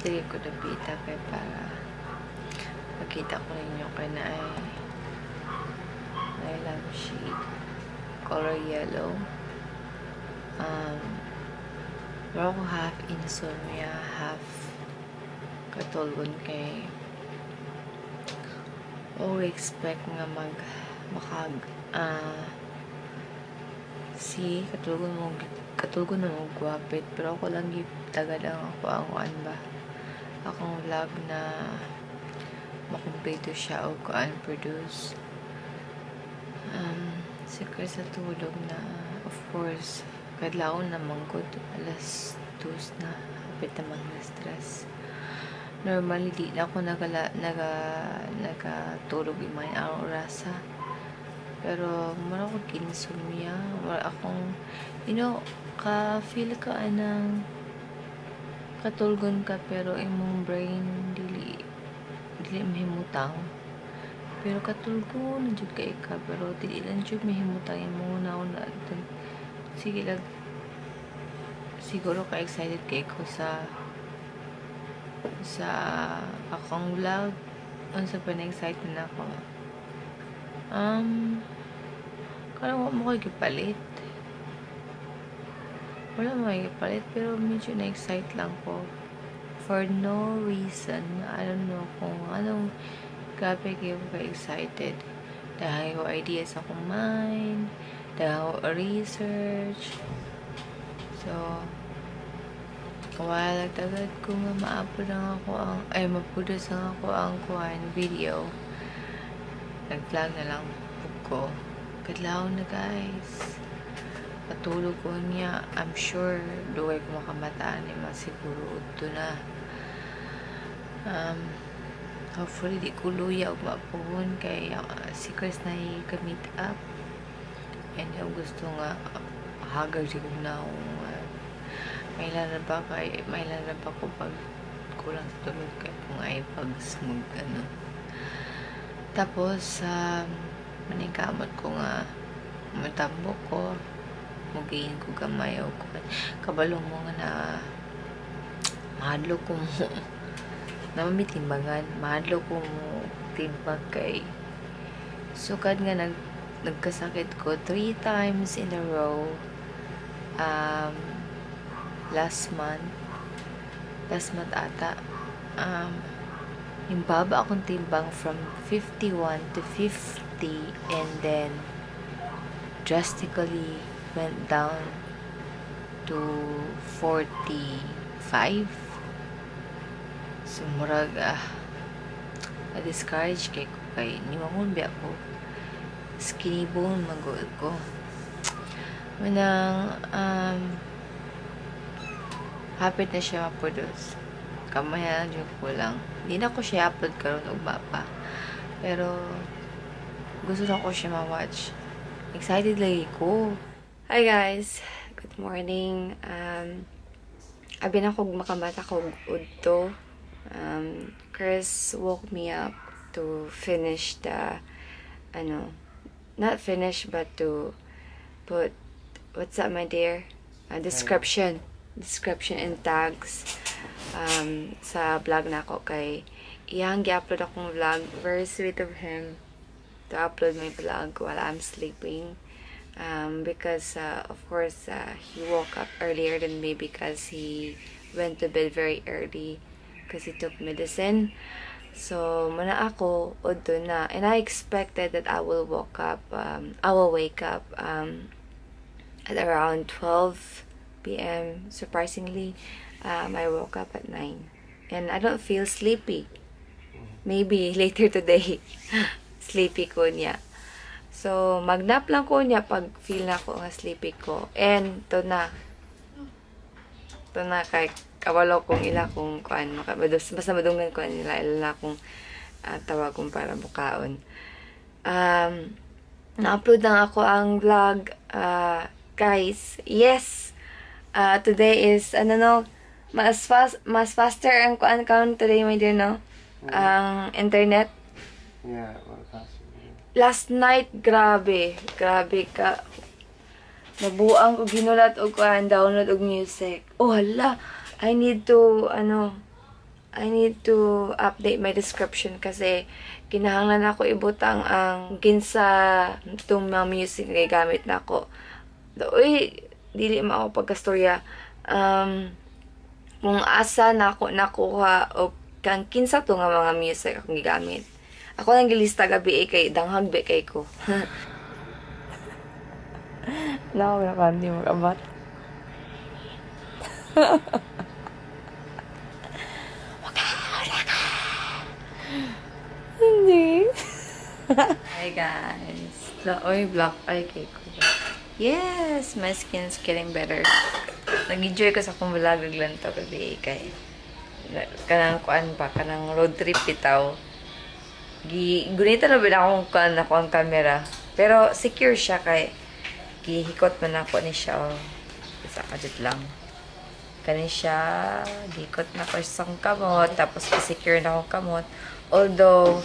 Sige ko dapita kay para makita ko ninyo kay naay lampshade color yellow. Pero ako half insomnia, half katulgon kay oh, expect nga mag makag si katulgon mo, katulgon na mo gwapit, pero ako lang gitagad ang ako ang kuan ba, akong vlog na makumpleto siya o kuan produce. Si Chris sa tulog na, of course. Kadlawon na manggod, alas 2 na, hapit na mag 3. Normally di na ako nagala, naga nagatulog imay ang orasa, pero mura ko insomnia. Mura akong ka feel ka anang katulgon ka pero imong brain dili dili mahimutang, pero katulgon na jud kay ka, pero dili lang jud mahimutang imong una. Sige lang, siguro ka excited kay ko sa akong vlog. Unsa pa na excited na ako. Karon wa mo koy gipalit, wala mo koy gipalit, pero medyo na-excite lang ko for no reason. I don't know kung anong grabe kayo ka excited. Dahil ko ideas akong mind, dahil ko research. So wala, tagad ko nga ma-upload ang ako ang ay ma-produce ang ako ang kuan video. Nag-vlog na lang ko. Kadlaw na, guys. Patulog ko niya. I'm sure dugay ko makamataan ni mga siguro udto na. Hopefully di ko luya og mapuhon kay si Chris na meet up. And yung gusto nga haggard ko na may na ba kay may na ba ko pag kulang sa tulog kay kung ay pag mag ano. Tapos maningkamot ko nga matambok ko, mugain ko gamay o kabalo mo nga na mahadlok ko mo na mamitimbangan, mahadlok ko mo timbang kay sukad nga nagkasakit ko three times in a row last month, last month ata. Yung baba akong timbang from 51 to 50 and then drastically went down to 45. So murag na-discourage kay ko kay nimangon biya ko, skinny bone magod ko. Manang hapit na siya ma-produce, kamay na lang jud ko lang. Hindi na ko siya upload karon ugma pa, pero gusto na ko siya ma-watch. Excited lagi ko. Hi guys, good morning. Abi na ko makamata ko udto. Chris woke me up to finish the ano, not finish but to put, what's that, my dear? Description and tags sa vlog nako kay iyang gi-upload akong vlog. Very sweet of him to upload my vlog while I'm sleeping. Because of course he woke up earlier than me because he went to bed very early because he took medicine. So, muna ako, udto na. And I expected that I will wake up at around 12 p.m. Surprisingly, I woke up at 9. And I don't feel sleepy. Maybe later today, sleepy ko niya. So, magnap lang ko niya pag feel na ko nga sleepy ko. And, to na. To na kay kabalo kong ila kung kuan maka basta madunggan ko nila ila na akong tawag kong para bukaon. Na-upload lang ako ang vlog, guys. Yes. Today is ano no, mas fast, mas faster ang kuan count today, my dear, no? Ang internet. Yeah, well, faster. Yeah. Last night, grabe. Grabe ka. Nabuang ko ginulat og kuan download og music. Oh, hala. I need to, ano, I need to update my description kasi kinahanglan ako ibutang ang kinsa itong mga music nga gamit nako. Uy, dili man ako pagkastorya. Kung asa nako nakuha o kang kinsa to nga mga music akong gigamit. Ako lang gilista gabi eh, kay danghag be kay ko. Naku, hindi mo kabat. Hindi. Hi guys. Oy, black eye kay ko. Yes, my skin's getting better. Nag-enjoy ko sa akong vlog naglantaw gabi kay kanang kuan pa, kanang road trip bitaw. Gunita na ba akong kuan ako ang camera. Pero secure siya kay gihikot man ako ni siya. Oh. Isa kadjut lang. Kani siya, gihikot na ko sa akong kamot, tapos i-secure na akong kamot. Although,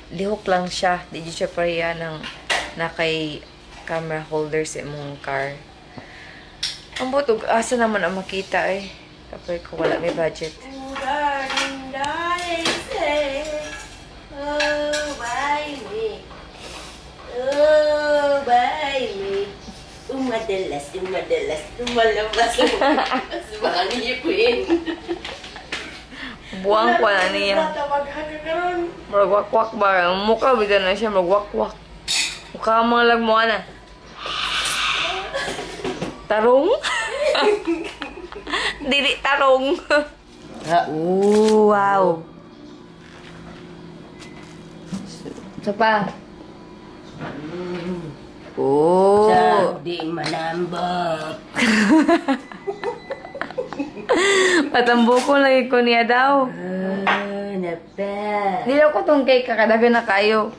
lihok lang siya. Di siya pareha ng na kay camera holder sa imong car. Ang butog, asa naman ang makita eh. Kapag ko wala may budget. Oh, why me? Oh, why me? Umadalas, umadalas, lumalabas, lumalabas, baka ngipin. Buwang ko na niya. Magwakwak ba? Ang mukha, bigla na siya, magwakwak. Mukha mga lagmuan na. Tarong? Dili tarong. Ooh, wow. Isa pa. Oh. Sa di manambok. Patamboko lagi ko niya daw. Napa. Dili ko tong cake kakadagan na kayo.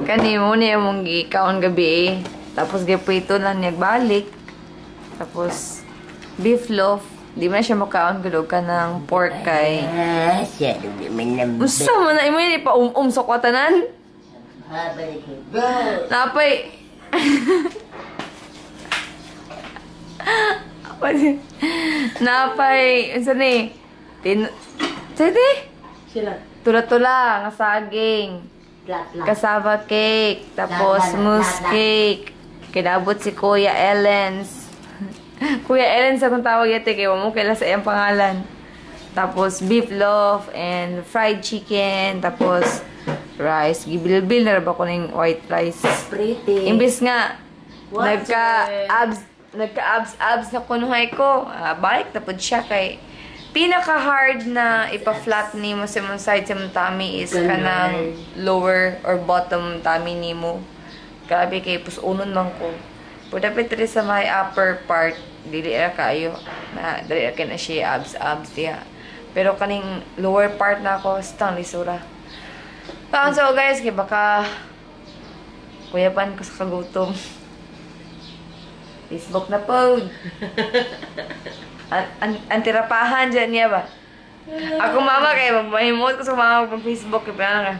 Kani mo niya mong gikaon gabi eh. Tapos giprito lang niya balik. Tapos beef loaf. Di man siya makaon gulog ka ng pork kay. Ah, siya di manambok. Usa man na imo ni pa sa kwatanan. Napay. Napay, unsa ni? Tin Sede? Sila. Tula-tula nga saging. Cassava cake, tapos mousse cake. Kinabot si Kuya Ellens. Kuya Ellens akong tawag yate kay mo kaila sa iyang pangalan. Tapos beef loaf and fried chicken, tapos rice. Gibilbil na ra ba ko ning white rice. Pretty. Imbis nga nagka-abs na kunuhay ko. Balik na pud siya kay pinaka hard na ipa-flat nimo sa imong side sa imong tummy is kanang lower or bottom tummy nimo. Grabe kay pusunon man ko. Pero dapat diri sa may upper part dili ra kaayo na dili ra kay na siya abs diha. Pero kaning lower part na ako stang lisura. Taon so guys kay baka kuyapan ko sa kagutom. Facebook na po. Antirapahan dyan niya ba? Ako mama kay magmahimot ko sa mama pag Facebook kay pa ka.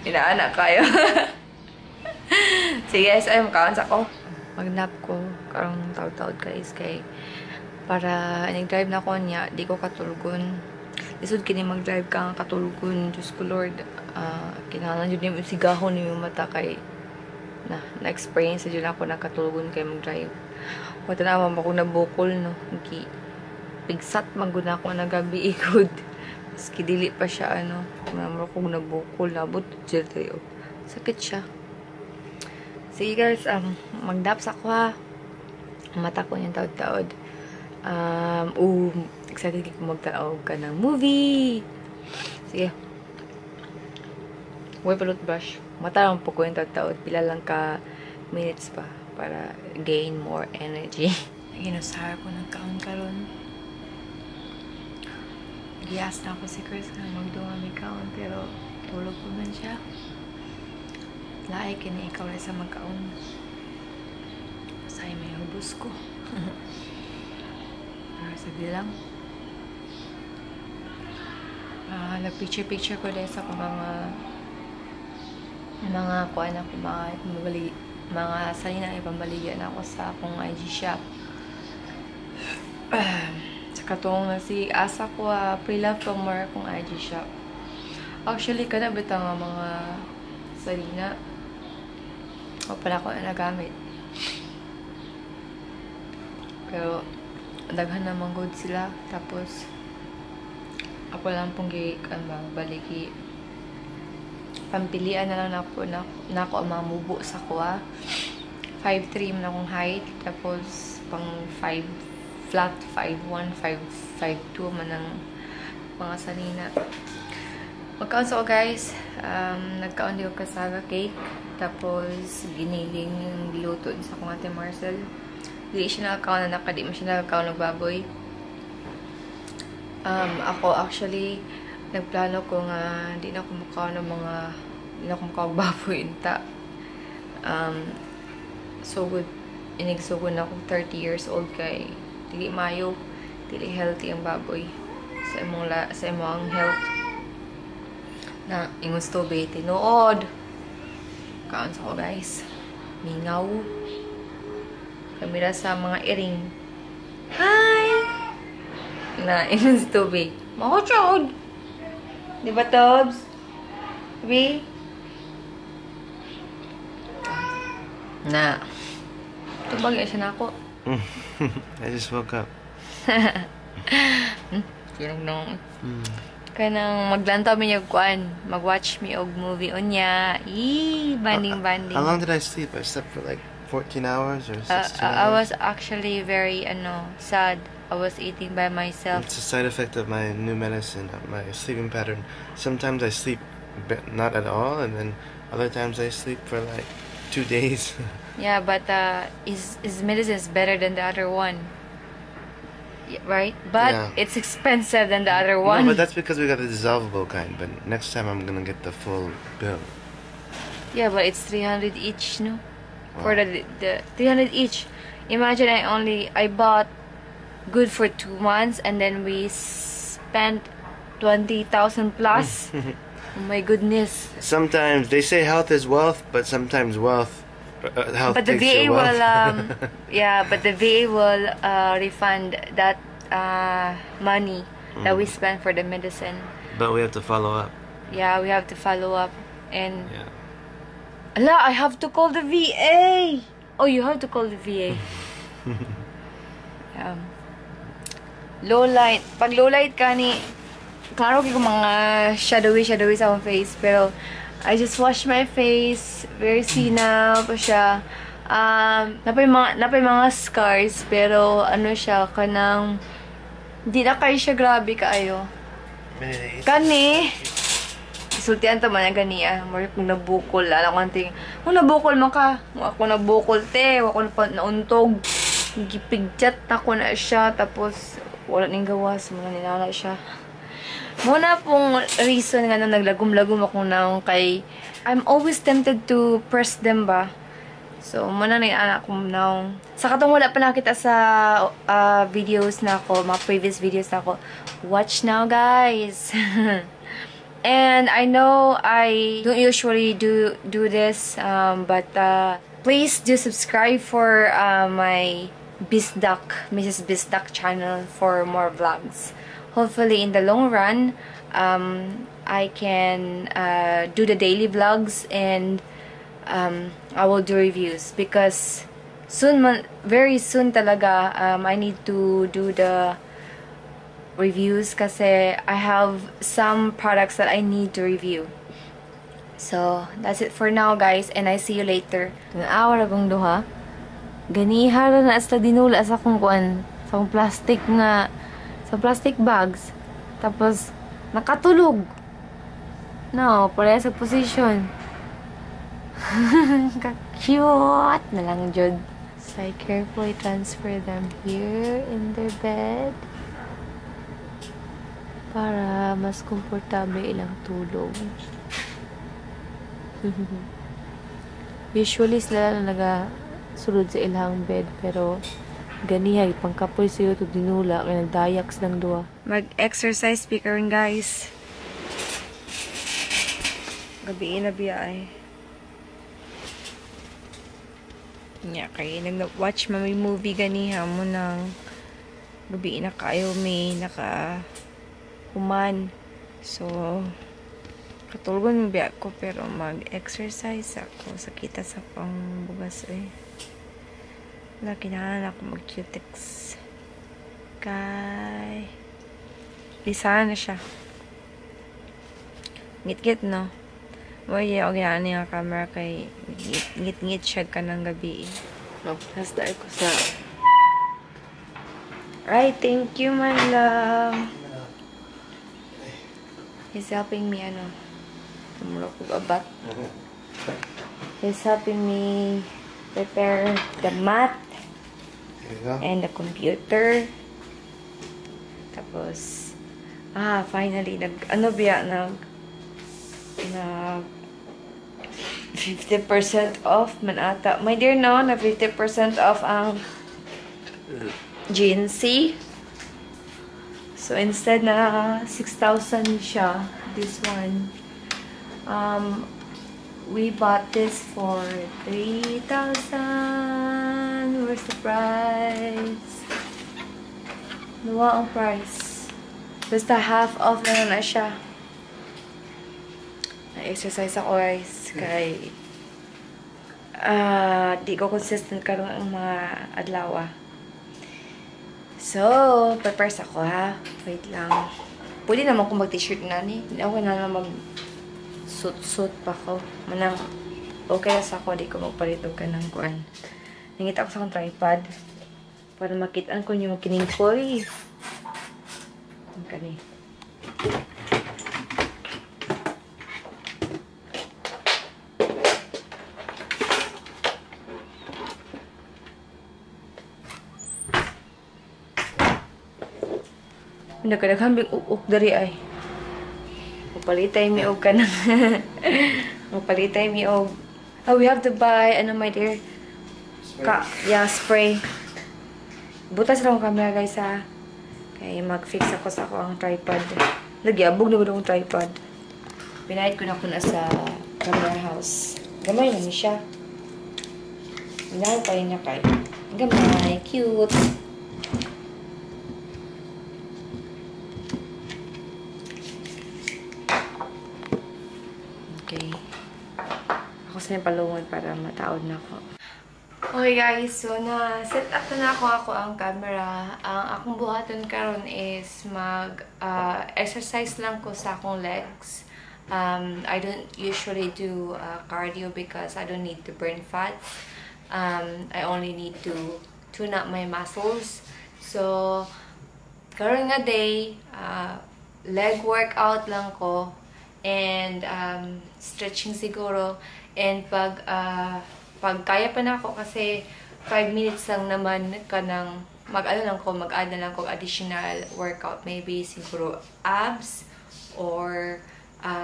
Inaanak kayo. Sige guys, ay makaon sa ko. Magnap ko karong taud-taud guys kay para nag-drive na ko niya, di ko katulgon. Lisod kini mag-drive ka nga katulgon, Diyos ko Lord. Kinahanglan jud nimo sigahon nimo mata kay na na-experience jud ako nakatulgon kay mag-drive. Wala na man ako nabukol no. Gi pigsat man gud ako na gabi ikod. Maski dili pa siya ano, mura ko nabukol nabot jud tayo. Sakit siya. Sige guys, magdaps ako ha. Mata ko niyang taod-taod. Excited ko magtanaw ka ng movie. Sige. Uy, palot brush. Mata lang po ko yung taod-taod. Pila lang ka minutes pa para gain more energy. Ginusara ko ng kaon karon. Giyas na ako si Chris na magdunga may kaon pero tulog po man siya. Laay kini ikaw rin sa magkaon. Masay may hubos ko. Pero sabi lang. Nag-picture-picture ko din sa mga kuan ako, mga salina ipambaligyan ako sa akong IG shop. Sa katong si asa ko, pre-love pa more akong IG shop. Actually, kana bitaw nga mga sarina. O pala ko na nagamit. Pero, daghan naman good sila. Tapos, ako lang pong gi, ano ba, baliki. Pampilian na lang nako na, nako ang mga mubo sa kuha. 5'3" man akong height. Tapos, pang 5 flat, 5'1", 5'2" man ang mga sanina. Magkaon so guys, nagkaon di ko cassava cake. Tapos, giniling yung giluto sa akong ate Marcel. Di siya nakakaon na naka, di mo siya nakakaon ng baboy. Ako actually, nagplano ko nga di na ako mukhaon ng mga, di na ako mukhaon baboy inta. Sugod, inigsugod na ako 30 years old kay dili mayo, dili healthy ang baboy sa imong la, sa imong health. Na ingon sa tubig, tinuod. Kaon sa ko guys. Mingaw. Kami ra sa mga iring. Hi! Na ingon sa tubig. Makuchod! Di ba, Tobs? Bi? Na. Tubag siya na ako. I just woke up. Kinog nung. Kanang maglantaw mi og kuan, mag-watch mi og movie unya. Ii, banding banding. How long did I sleep? I slept for like 14 hours or 16 hours. I was actually very sad. I was eating by myself. It's a side effect of my new medicine, my sleeping pattern. Sometimes I sleep not at all, and then other times I sleep for like 2 days. Yeah, but his medicine is better than the other one. Yeah, right? But Yeah. it's expensive than the other one. No, but that's because we got the dissolvable kind. But next time I'm gonna get the full bill. Yeah, but it's 300 each, no? Wow. For the 300 each. Imagine I bought good for 2 months and then we spent 20,000 plus. Oh my goodness. Sometimes they say health is wealth, but sometimes wealth, health But the takes VA your wealth. will, yeah, but the VA will refund that money that we spent for the medicine. But we have to follow up. Yeah, we have to follow up. And Yeah. Ala, I have to call the VA. Oh, you have to call the VA. Yeah. Low light. Pag low light ka ni, klaro kay ko mga shadowy, shadowy sa akong face. Pero, I just wash my face. Very sina pa siya. Napay mga scars. Pero, ano siya, kanang, di na kayo siya grabe kaayo. Kani, isultian ta man ang gani, ah. Mura kung nabukol, alam ko anting, kung nabukol man ka, wa ako nabukol te, wa ako nauntog. Gipigchat ako na siya, tapos wala ning gawas, muna ninana siya. Muna pong reason nga nung naglagom-lagom ako naong kay, I'm always tempted to press them ba. So, muna na yung anak ko naong. Sa katong wala pa nakita sa videos na ako, mga previous videos na ako, watch now, guys! And I know I don't usually do this, but please do subscribe for my Bisdak, Mrs. Bisdak channel for more vlogs. Hopefully, in the long run, I can do the daily vlogs and I will do reviews because soon, very soon talaga, I need to do the reviews kasi I have some products that I need to review. So, that's it for now, guys, and I see you later. Awa ra kong duha. Ganiha ra na sa dinula sa akong kuan, sa akong plastic nga, sa plastic bags. Tapos, nakatulog. No, pareha sa position. Ka-cute na lang, jud. So, I carefully transfer them here in their bed para mas komportable ilang tulog. Usually sila na nagasulod sa ilang bed pero ganihay pangkapoy sa YouTube dinula kay nagdayak silang duha. Mag-exercise speaker guys. Gabi na biya ay. Nya kay nag-watch mami movie ganiha mo nang Gabi na kayo may naka human. So katulgon biya ko pero mag-exercise ako. Sakita sa pang bugas eh. Wala, kinahanglan ako mag-cutex. Kay lisahan na siya. Ngit-ngit no. Mo ako ginaan nga camera kay ngit-ngit siya ka ng gabi. Magplastar ko sa. Right, thank you, my love. He's helping me, ano. Tumulok ko abat. He's helping me prepare the mat and the computer. Tapos, finally, nag, ano biya, nag 50% off man ata. My dear, no, na 50% off ang GNC. So, instead na 6,000 siya, this one, we bought this for 3,000. Where's the price? Nawa ang price. Basta half off na na siya. Na-exercise ako, guys. Kay di ko consistent karon ang mga adlaw. So, prepare sa ako, ha? Wait lang. Pwede naman akong mag-t-shirt na ni. Hindi ako na mag-suit-suit pa ko. Manang, okay na sa ako. Di ko magpalit og kanang kuan. Nangita ako sa akong tripod. Para makitaan ko yung kiningkoy. Ang kani. Nagkadaghambing uk-uk dari ay. Mapalitay mi og kanang. Mapalitay mi og. Oh, we have to buy ano, my dear? Spray. Yeah, spray. Butas lang ang camera, guys, ha. Kaya mag-fix ako sa ako ang tripod. Nagyabog na gud ang tripod. Pinahit ko na ko na sa camera house. Gamay na ni siya. Pinahit pa rin niya kay. Gamay, cute. Okay. Ako sa palungon para mataod na ako. Okay guys, so na set up na ako ang camera. Ang akong buhaton karon is mag exercise lang ko sa akong legs. I don't usually do cardio because I don't need to burn fats. I only need to tune up my muscles. So karon nga day, leg workout lang ko and stretching siguro, and pag kaya pa na ako kasi 5 minutes lang naman kanang mag-ano lang ko, mag-add na lang ko additional workout, maybe siguro abs or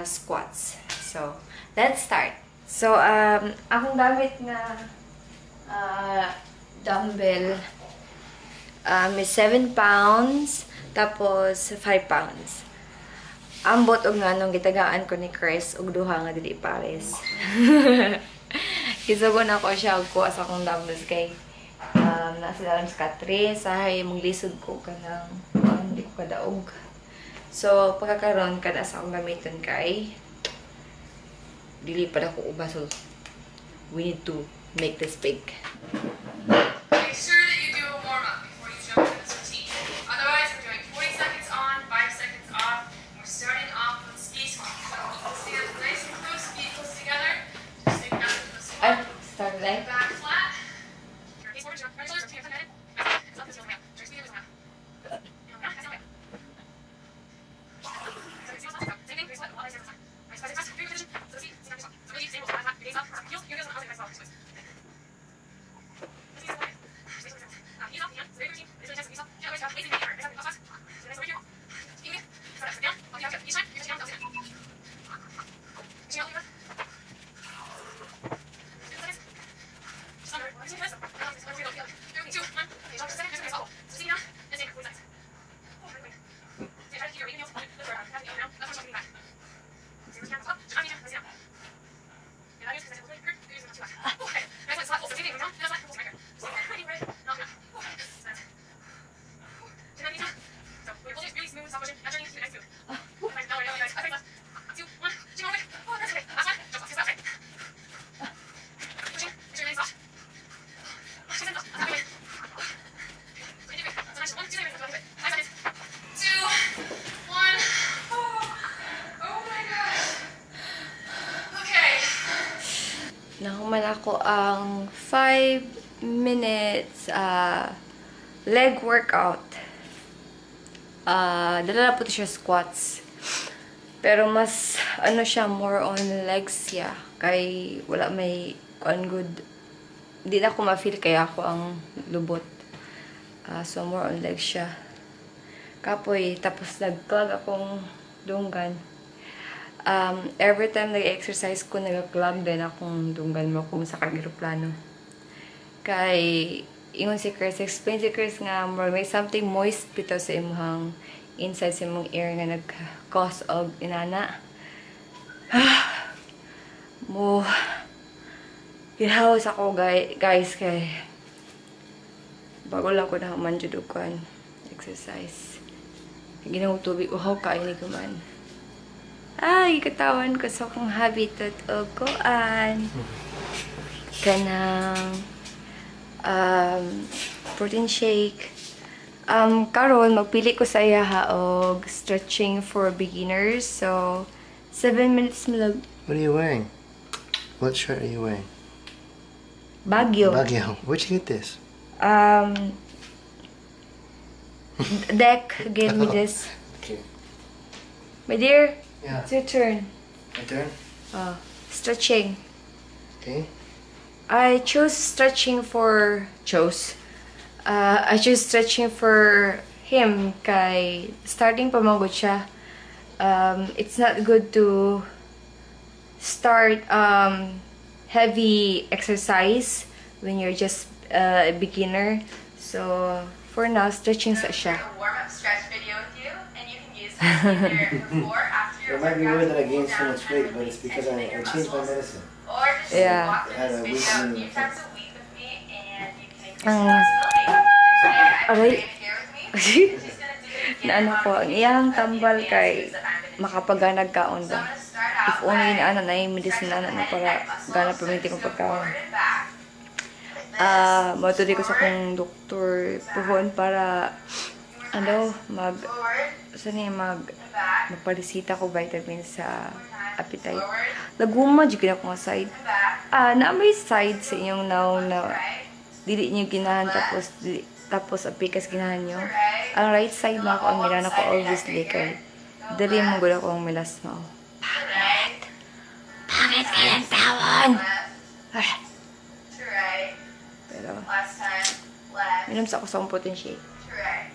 squats. So, let's start. So, akong gamit nga dumbbell is 7 pounds tapos 5 pounds. Ambot og nganong gitagaan ko ni Chris og duha nga dili pares. Gisugon ako siya og kuha sa akong dumbbells kay nasa dalam sa katre, sahay mong lisod ko kanang hindi ko kadaog. So pagkakaron kada sa akong gamiton kay dili pa ko uba, so we need to make this big. Make sure that you do a warm up before you jump into this routine. Otherwise, we're doing 40 seconds on, 5 seconds off. And we're starting off with ski squats. So stand nice and close, feet close together. Just take down into the squat. Start leg. Back flat. Nahuman ako ang 5 minutes leg workout. Dala na po to siya squats. Pero mas, ano siya, more on legs siya. Kay wala may kuan good. Di na ako ma-feel kaya ako ang lubot. So, more on legs siya. Kapoy, tapos nag-clog akong dunggan. Every time nag-exercise ko, nag-clog din akong dunggan mo kung sa kag-aeroplano. Kay, ingon si Chris, explain si Chris nga, more may something moist bitaw sa imong inside sa imong ear nga nag-cause og inana. Mo, ginhawas ako guys, kay bago lang ko na man jud og kuan exercise. Ginawang tubig, uhaw kaayo ni kuman. Ay, katawan ko sa akong habitat o kuan. Kanang protein shake. Karon magpili ko sa iya ha og stretching for beginners. So, 7 minutes malag. What are you wearing? What shirt are you wearing? Baguio. Baguio. Where'd you get this? Deck gave me this. Okay. My dear, Yeah. it's your turn. My turn? Stretching. Okay. I chose stretching for chose. I chose stretching for him kay starting pa man gud siya. It's not good to start heavy exercise when you're just a beginner. So for now, stretching sa siya. A warm-up stretch video with you, and you can use this either before, after your It might be workout weird that I to gained cool so down much and weight, but it's release because tension in I your changed my muscles. Medicine. Or just Yeah. walk through I had this a video a weakening few effect. times a week with me, and you can increase Ang- your flexibility. Today, I have Aray. Karina here with me. She's gonna do the beginner Na ano ko, ang iyang modification of the tambal advanced kay moves that I'm gonna teach you. makapaganag kaon So ba. I'm gonna start out If only by na ano na yung medicine stretching na the na head and para neck muscles. gana So permiti just kong go pagkaon. forward and back. Like this. Ah, mo ko sa Forward, akong doktor puhon para ano, mag forward, sa niya mag and back. magparesita ko vitamins sa appetite. Forward Laguma jud ko nga side. and back. Ah, na may side sa inyong nawong na Right, dili niyo ginahan tapos dili, tapos apikas ginahan niyo. right. Ang right side na ako ang ginahan ako obviously kay dali mo gud ako ang melasma. Oh. Right, Pangit kayang tawon. left, Ah, to right. pero Last time, left, minom sa ako sa akong protein shake. to right.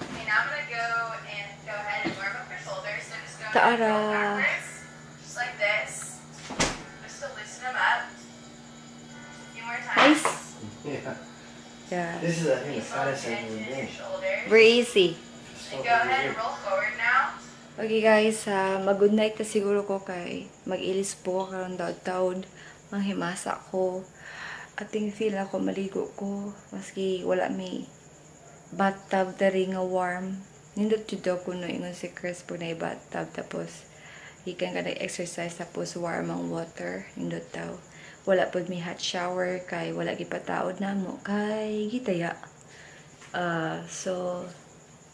Okay, now I'm gonna go and go ahead and warm up your shoulders. So just go ahead and roll Taara. backwards, just like this, just to loosen them up. A few more times. Nice. Yeah. Yeah. This is, I think, the Keep all the fattest I've tension ever in your been. shoulders. Very easy. So And go ahead weird. and roll forward now. Okay guys, mag-good night na siguro ko kay mag-ilis po ko karon taod-taod. Manghimasa ko. Ating feel ako maligo ko maski wala may bathtub diri nga warm. Nindot jud daw kuno ingon si Chris pag naay bathtub tapos gikan ka nag-exercise tapos warm ang water, nindot daw. Wala pod may hot shower kay wala gipataod namo kay gitaya. So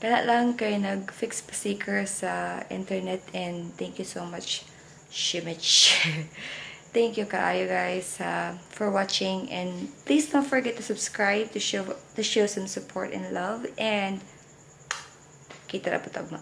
kaya lang kay nag-fix pa si Chris sa internet and thank you so much, Shimich. Thank you kaayo guys for watching and please don't forget to subscribe to show some support and love and kita ra po tagma.